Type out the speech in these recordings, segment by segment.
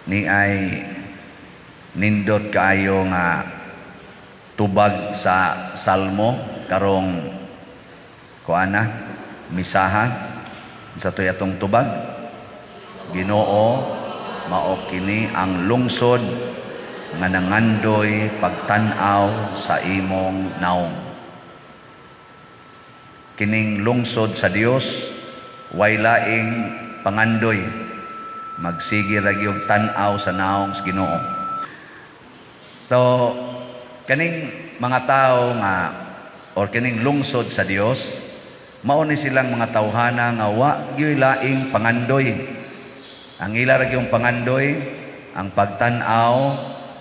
Ni ay nindot kaayo nga tubag sa Salmo karong kuana misaha sa to'y atong tubag. Ginoo, mao kini ang lungsod nga nangandoy pagtan-aw sa imong naong. Kining lungsod sa Dios way laing pangandoy, magsige ra gyud tan-aw sa naong sa Ginoo. So kaning mga tao nga or kining lungsod sa Dios, mao ni silang mga tawhana nga wa gyud laing pangandoy. Ang ila ra gyud pangandoy ang pagtan-aw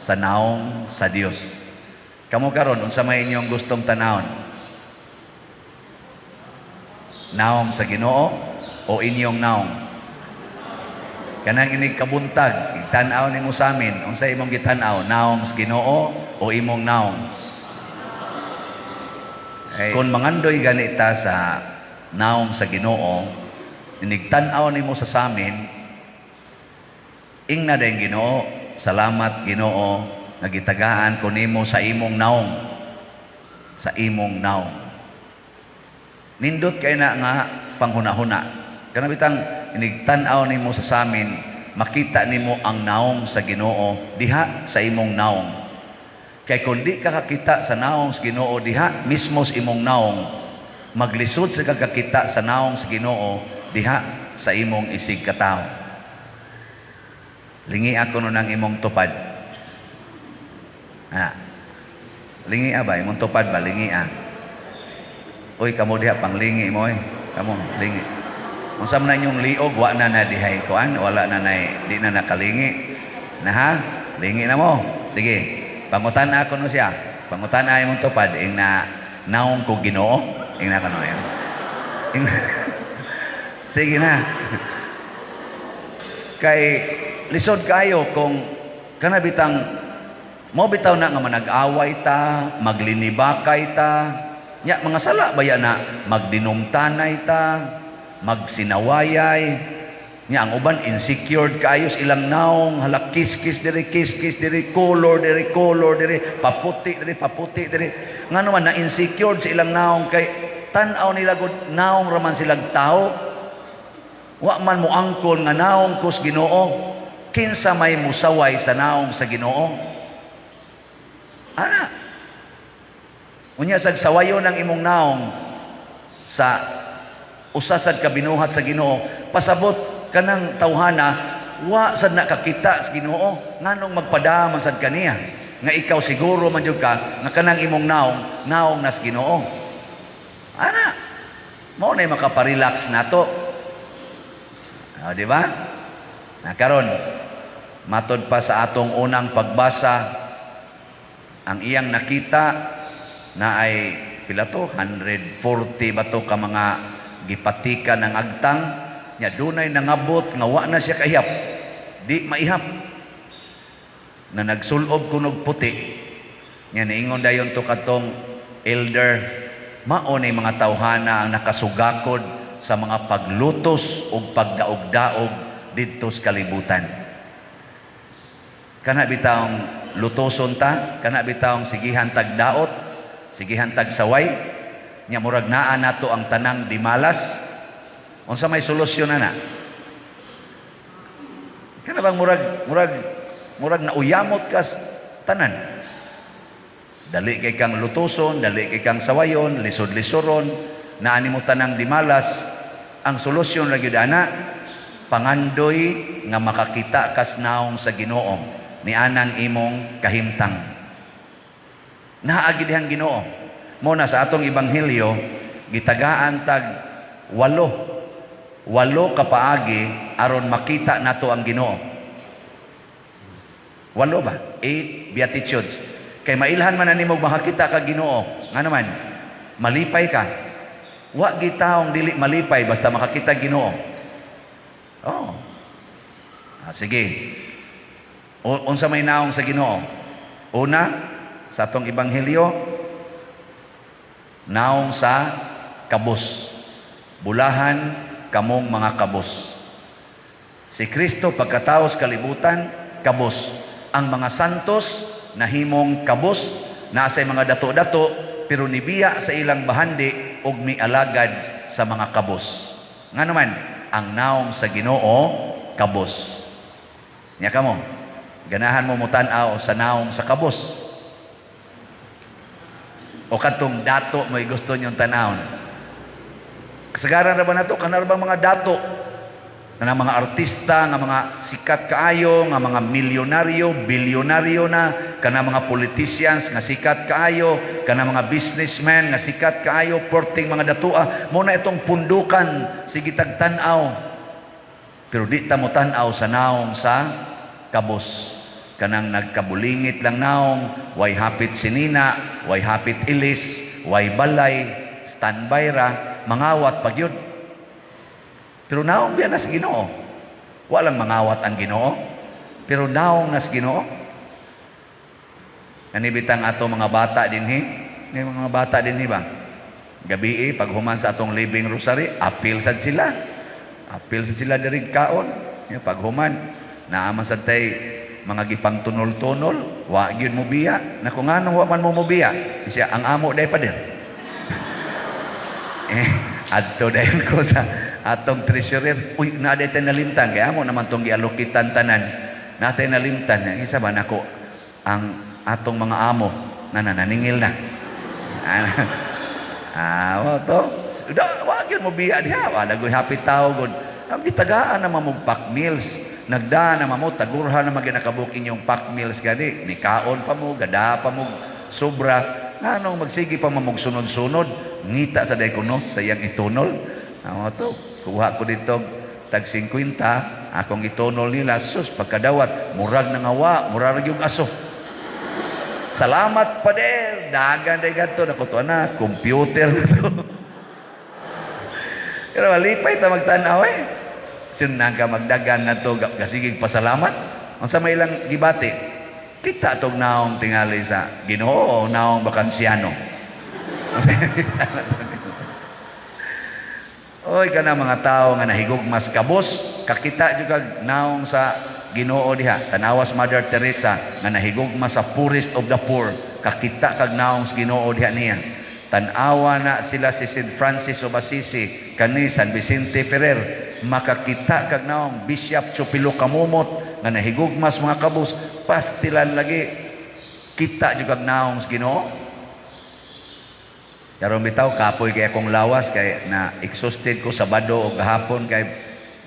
sa naong sa Dios. Kamo karon, unsa may inyong gustong tan-awon? Naong sa Ginoo o inyong naong? Kanang inig kabuntag, tan-aw nimo sa amin, unsa imong gitan-aw? Naong sa Ginoo o imong naong? Eh, kung mangandoy ganita sa naong sa Ginoo, inig tan-aw nimo sa samin, ingna din Ginoo, "Salamat Ginoo, nagitagaan ko nimo sa imong naong." Sa imong naong. Nindot kay na nga panghuna-huna. Kana bitang inig tan-aw nimo sa samin, makita nimo ang naong sa Ginoo diha sa imong naong. Kay kung di ka kakita sa naong sa Ginoo diha mismo sa imong naong, maglisod sa kakakita sa naong sa Ginoo diha sa imong isig katawo. Lingi ako no ng imong tupad. Ah. Lingi ba imong tupad ba, lingi ah. Uy, kamo diha panglingi mo eh. Kamo lingi. Unsa man na inyong liog, wa na na dihay kuan, wala na nay di na nakalingi. Na ha? Lingi na mo. Sige. Pangutan ako no siya. Pangutan na imong tupad ing na naong ko Ginoo. Ing na kano yan. Ing sige na. Kay lisod kayo kung kana bitang mo bitaw na nga manag-away ta, maglinibakay ta, nya mga sala baya na magdinumtanay ta, magsinawayay, nya ang uban insecure kaayo sa ilang naong, hala, kiskis diri, kiskis diri, color diri, color diri, paputi diri, paputi diri. Ngano man na insecure sa ilang naong? Kay tan-aw nila gud naong raman silang tao. Wa man mo angkon nga naong kus Ginoo. Kinsa may musaway sa naong sa Ginoo? Ana. Unya sag sawayon ang imong naong sa usa sad ka binuhat sa Ginoo, pasabot kanang tawhana wa sad nakakita sa Ginoo, nganong magpadama sad kaniya nga ikaw siguro man jud ka nga kanang imong naong naong nas Ginoo? Ana, mao na makaparelax nato. O, di ba? Na karon, matod pa sa atong unang pagbasa, ang iyang nakita na ay pila to, 140 ba to ka mga gipatika ng agtang nya, dunay nangabot nga wa na siya kaihap, di maihap, na nagsulob kunog puti nya. Niingon dayon to katong elder, mao ni mga tawhana ang nakasugakod sa mga paglutos ug pagdaog-daog didto sa kalibutan. Kana bitawng lutoson ta, kana bitawng sigihan tag daot, sigihan tag saway, nya murag naa nato ang tanang dimalas. Unsa may solusyon na? Kana bang murag nauyamot ka sa tanan. Dali kay kang lutoson, dali kay kang sawayon, lisod-lisoron, naa nimo tanang dimalas. Ang solusyon ra gyud ana, pangandoy nga makakita kas naong sa Ginoo ni anang imong kahimtang. Naa gid dihang Ginoo. Mo na sa atong ebanghelyo gitagaan tag walo ka paagi aron makita nato ang Ginoo. Walo ba? Eight beatitudes. Kay mailhan man na nimo makakita ka Ginoo. Nga naman, malipay ka. Wa gitawong dili malipay basta makakita Ginoo. Oh. Ah, sige. Unsa may naong sa Ginoo? Una, sa atong ebanghelyo, naong sa kabus. Bulahan kamong mga kabus. Si Kristo pagkatao sa kalibutan, Kabos. Ang mga santos nahimong kabos, nasa mga dato-dato pero nibiya sa ilang bahandi og mialagad sa mga kabos. Ngano man, ang naong sa Ginoo kabos. Nya kamo, ganahan mo mutan-aw sa naong sa kabos o katong dato mo'y gusto niyong tanawon? Kasagaran ra ba nato kana ra ba mga dato, nga mga artista nga mga sikat kaayo, nga mga milyonaryo, bilyonaryo na, kana mga politicians nga sikat kaayo, kana mga businessmen nga sikat kaayo, porting mga datua mo na itong pundukan, sige tag tan-aw? Pero di ta mo tan-aw sa naong sa kabos, kanang nagkabulingit lang naong, way hapit sinina, way hapit ilis, way balay, standby ra, mangawat pag yun. Pero naong biya nas Ginoo. Walang mangawat ang Ginoo. Pero naong nas Ginoo. Kanibitang ato mga bata dinhi, may mga bata dinhi ba? Gabi pag human sa atong living rosary, apil sad sila. Apil sad sila diri kaon. Ya, pag human, naa man sad tay mga gipang tunol-tunol, wa gyud mo biya. Nako, ngano wa man mo mobiya? Siya ang amo day, pader. Eh, adto dayon ko sa atong treasurer. Uy, naa tay nalimtan kay amo naman tong gialokitan tanan. Naa tay nalimtan. Ang isa ba nako ang atong mga amo na nananingil na. Ah, wa to. Da, wa gyud mo biya diha. Wala gyud happy tao gud. Ang gitagaan naman mong pack meals. Nagda naman mo, tagurha naman ginakabuk inyong pack meals gani. Nikaon pa mo, gada pa mo, sobra. Nganong magsige pa mo sunod-sunod? Ngita sa day kuno, sa iyang itunol. Amo to, kuha ko dito tag 50, akong itunol nila, sus, pagkadawat, murag na ngawa, murag yung aso. "Salamat, pader." Dagan day gadto nako to na computer na to. Pero malipay ta magtan-aw eh. Sinang ka magdagan nga to gasigig pasalamat. Unsa may ilang gibati? Kita tog naong tingali sa Ginoo o naong bakansyano. Oy, kana mga tao nga nahigugmas kabos, kakita jud kag naong sa Ginoo diha. Tanawas Mother Teresa nga nahigugma sa poorest of the poor, kakita kag naong sa Ginoo diha niya. Tan-awa na sila si St. Francis of Assisi, kani San Vicente Ferrer, makakita kag naong Bishop Chupilo Camomot nga nahigugmas mga kabos, pastilan lagi kita jud kag naong sa Ginoo. Karon bitaw kapoy kay akong lawas kay na exhausted ko Sabado o gahapon kay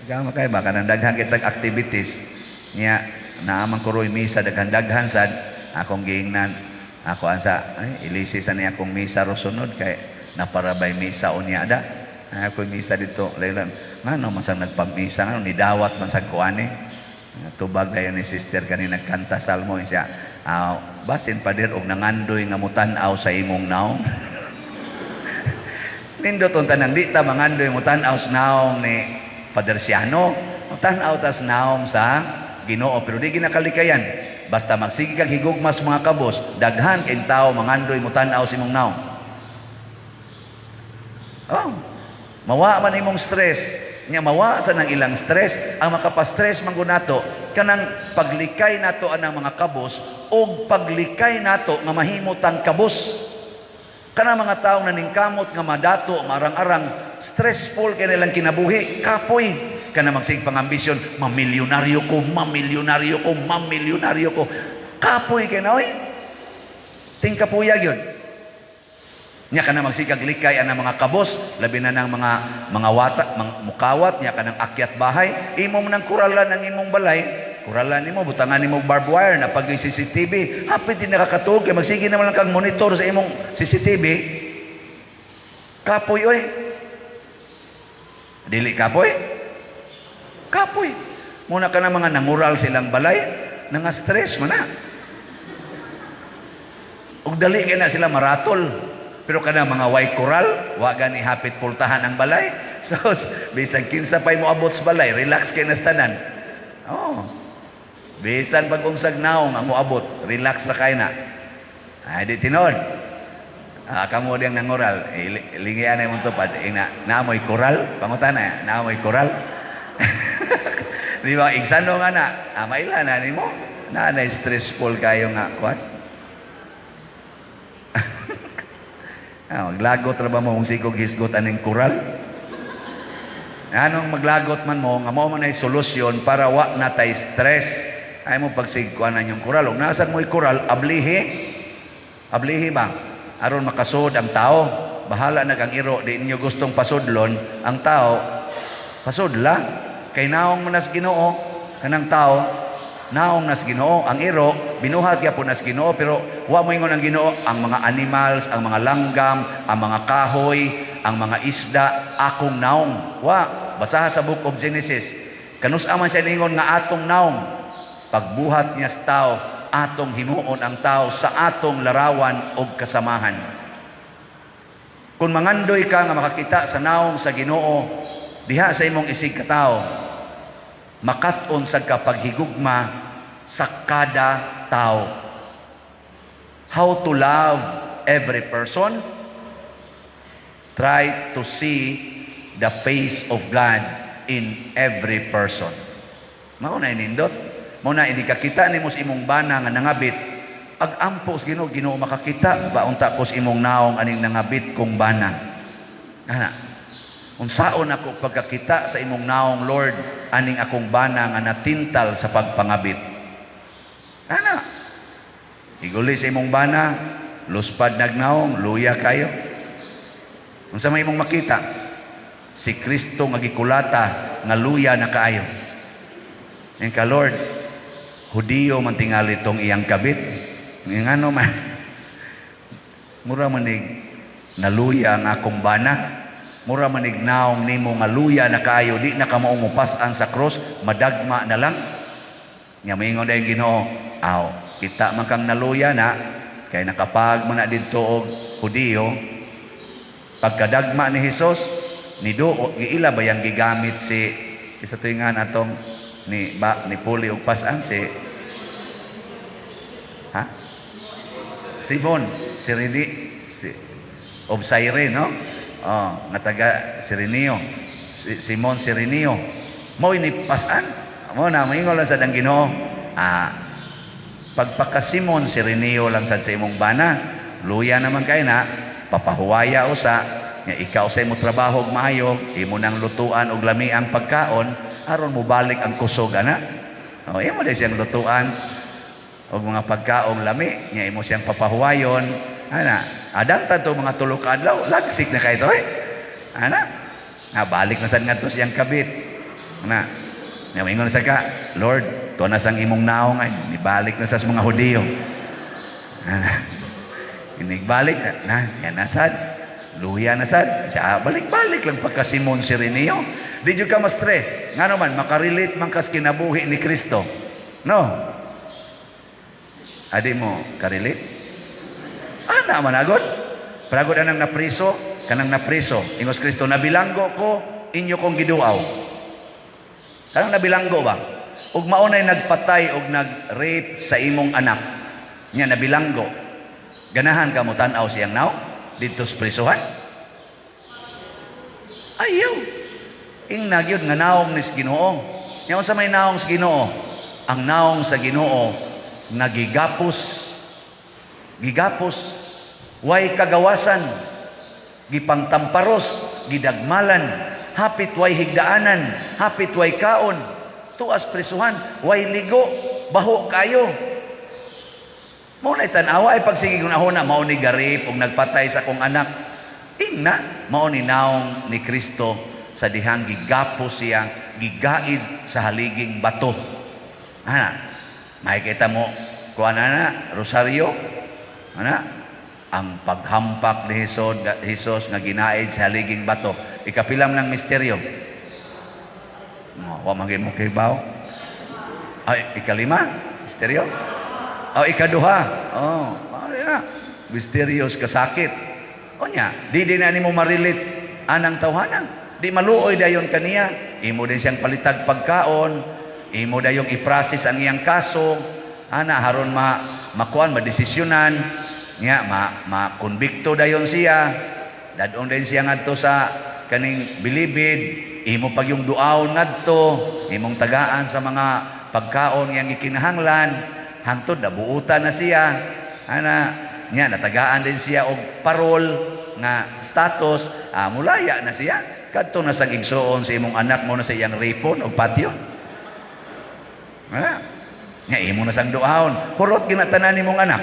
gama kay baka nang daghan kitag activities niya. Naaman ko roy misa daghan-daghan sad akong giingnan ako ansa ay ilisi sa niya akong misa ro sunod kay naparabay misa unya da. Ay, ako'y misa dito laylan ngano man sang nagpamisa, ngano ni dawat man sad ko ani. Tubag dayon ni sister kani nagkanta salmo siya, ah, basin pader og nangandoy nga mutan-aw sa imong naong. Nindot unta nang di ta mangandoy mo tan-aw sa naong ni Father Siano. Tan-aw tas naong sa Ginoo pero di ginakalikayan. Basta magsige kag higugmas mga kabos, daghan kay tao mangandoy mo tan-aw sa imong naong. Oh, mawa man imong stress. Nya mawa sa nang ilang stress, ang makapa-stress man gud nato kanang paglikay nato anang mga kabos og paglikay nato nga mahimo tang kabos. Kana mga taong naningkamot nga madato, marang-arang, stressful kay nilang kinabuhi, kapoy. Kana magsige pangambisyon, "Mamilyonaryo ko, mamilyonaryo ko, mamilyonaryo ko." Kapoy kay na, oy. Tingkapuya yun. Nya kana magsikag likay ang mga kabos, labi na ng mga wata, mga mukawat, nya kanang akyat bahay, imo nang kuralan ang imong balay, kuralan nimo, butangan nimo barbed wire na pag CCTV, hapit din nakakatuog kay magsige naman lang kang monitor sa imong CCTV. Kapoy oy. Dili kapoy? Kapoy. Muna ka na mga nangural silang balay, nga stress man na. Ug dali kay na sila maratol. Pero kana mga way koral, wa gani hapit pultahan ang balay. So, bisan kinsa pa'y moabot sa balay, relax kay nas tanan. Oh. Bisan pag unsag naong ang moabot, relax ra kay na. Ay, di tinuod. Ah, kamo diyang nangural, eh, lingian na imong tupad, ina, naamoy koral, pangutana, naamoy koral. Di ba? Igsano nga na. Ah, maila na nimo. Na na stressful kayo nga kwan. Ah, maglagot ra ba mo kung sigog hisgot aning koral? Anong maglagot man mo, nga mao man ay solusyon para wa na tay stress. Ay mo pagsigkuan na yung koral. Ug nasan mo'y koral, ablihi. Ablihi ba? Aron makasud ang tao. Bahala na kang iro, di ninyo gustong pasudlon ang tao. Pasudla. Kay naong man nas Ginoo kanang tao, naong nas Ginoo ang iro, binuhat gyapon nas Ginoo, pero wa mo ingon ang Ginoo ang mga animals, ang mga langgam, ang mga kahoy, ang mga isda akong naong. Wa, basaha sa Book of Genesis. Kanus-a man siya ningon nga atong naong? Pagbuhat niya sa tao, atong himuon ang tao sa atong larawan og kasamahan. Kung mangandoy ka nga makakita sa naong sa Ginoo diha sa imong isig katao, makat-on sa kapaghigugma sa kada tao. How to love every person? Try to see the face of God in every person. Mao na inindot. Mao na hindi kakita nimo sa imong bana nga nangabit. Ag-ampo sa Ginoo, "Ginoo, makakita ba unta ko sa imong naong aning nangabit kong bana?" Ana. Unsaon ako pagkakita sa imong naong, Lord, aning akong bana nga natintal sa pagpangabit? Ana. Iguli sa imong bana, luspad nagnaong, luya kayo. Unsa may imong makita? Si Kristo nga gikulata nga luya na kaayo. Yan ka, "Lord, Hudiyo man tingali tong iyang kabit. Ngano man? Mura manig naluya ang akong bana. Mura manig naong nimo nga luya na kaayo, di na ka maungupasan sa cross, madagma na lang." Nga moingon dayon Ginoo, "Aw, kita man kang naluya na, kay nakapag man na didto og Hudiyo." Pagkadagma ni Hesus, niduo, giila ba yang gigamit si isa tuingan atong ni ba ni puli og pasan si, ha, Simon Sirini, si of Cyrene, no? Oh, nga taga Sireneo, si Simon Sireneo mo ni pasan. Mo na moingon lang sad ang Ginoo, ah, pagpaka Simon Sireneo lang sad sa imong bana, luya naman kay na, papahuwaya usa nga ikaw sa imo trabaho og maayo, imo nang lutuan og lami ang pagkaon aron mobalik ang kusog ana. Oh, imo din siyang lutuan og mga pagkaong lami nya imo siyang papahuwayon ana. Adang to mga 3 ka adlaw, lagsik na kay to eh ana. Na balik na sad ngadto siyang kabit ana. Nya moingon sa ka, "Lord, tuwa na sang imong naong ay nibalik na sa mga Hudiyo ana." Inigbalik na, yan na sad. Luya na sad. Siya, balik-balik lang pagka Simon Sireneo. Di jud ka ma-stress. Nga naman, makarelate man kas kinabuhi ni Kristo. No? Adi mo karelate? Ana man agod. Pragod anang napriso, kanang napriso. Ingos Kristo, "Nabilanggo ko, inyo kong giduaw." Kanang nabilanggo ba? Ug maunay nagpatay og nag-rape sa imong anak. Nya nabilanggo. Ganahan ka mo tan-aw siyang naong didto sa prisuhan? Ayaw. Ingna gyud nga naong nis Ginoo. Nya unsa may naong sa Ginoo? Ang naong sa Ginoo nga gigapos, gigapos, way kagawasan, gipangtamparos, gidagmalan, hapit way higdaanan, hapit way kaon, tuas prisuhan, way ligo, baho kayo. Mao na tan-awa ay pagsige kung na mao ni garip og nagpatay sa akong anak. Ingna, mao ni naong ni Kristo sa dihang gigapos siya, gigaid sa haliging bato. Ana, makikita mo, kuha na na, Rosario, ana, ang paghampak ni Jesus, Jesus nga ginaid sa haliging bato. Ikapilam ng misteryo. No, wa man mo kibaw. Ay, ikalima, misteryo. Oh, ikaduha. Oh, ano na. Mysterious kasakit. O nya, di din na nimo ma-relate anang tawhana. Di maluoy dayon kaniya. Imo din siyang palitag pagkaon. Imo dayong i-process ang iyang kaso. Ana haron ma makuan, madesisyonan nya, ma makonbikto dayon siya. Dadon din siya ngadto sa kaning bilibid. Imo pag yung duaon ngadto, imong tagaan sa mga pagkaon yang gikinahanglan, hangtod nabuutan na siya. Ana, nya natagaan din siya og parol nga status, mulaya na siya. Kadto na sa igsuon sa imong anak mo na sa iyang ripon og patio. Ana, nya imo na sang duaon. Hurot ginatanan nimong anak.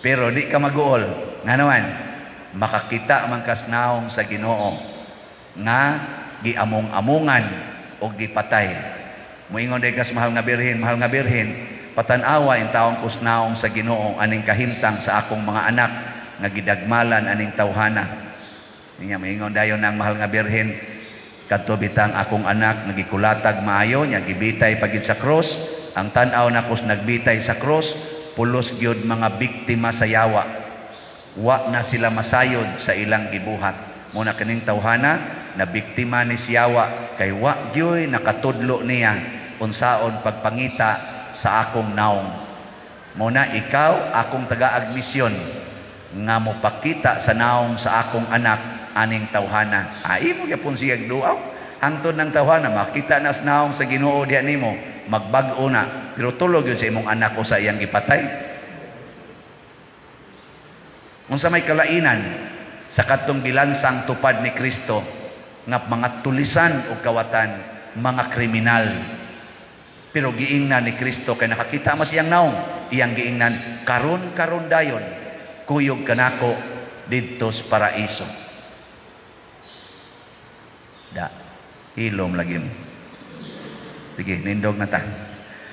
Pero di ka maguol. Nga naman, makakita man kas naong sa Ginoo nga giamong-amongan o gipatay. Muingon day kas mahal nga birhen, "Mahal nga birhen, patan-awa intawon kos naong sa Ginoo aning kahimtang sa akong mga anak nga gidagmalan aning tawhana." Niya moingon dayon ang mahal nga birhen, "Kadto bitang akong anak nga gikulatag maayo nya gibitay pagid sa cross, ang tan-aw nako nagbitay sa cross, pulos gyud mga biktima sa yawa. Wa na sila masayod sa ilang gibuhat. Muna kining tawhana na biktima ni siyawa kay wa gyoy nakatudlo niya unsaon pagpangita sa akong naong. Muna ikaw akong tagaag misyon nga mopakita sa naong sa akong anak aning tawhana." Ay mo gyapon siya duaw. Hangtod ng tawhana makita na sa naong sa Ginoo diha nimo, magbag-o na. Pero tulog yun sa imong anak o sa iyang gipatay. Unsa may kalainan sa katong gilansang tupad ni Kristo nga mga tulisan o kawatan, mga kriminal. Pero giingnan ni Kristo kay nakakita mas iyang naong, iyang giingnan, "Karon karon dayon kuyog kanako didto sa paraiso." Da, hilom lagi mo. Sige, nindog na ta.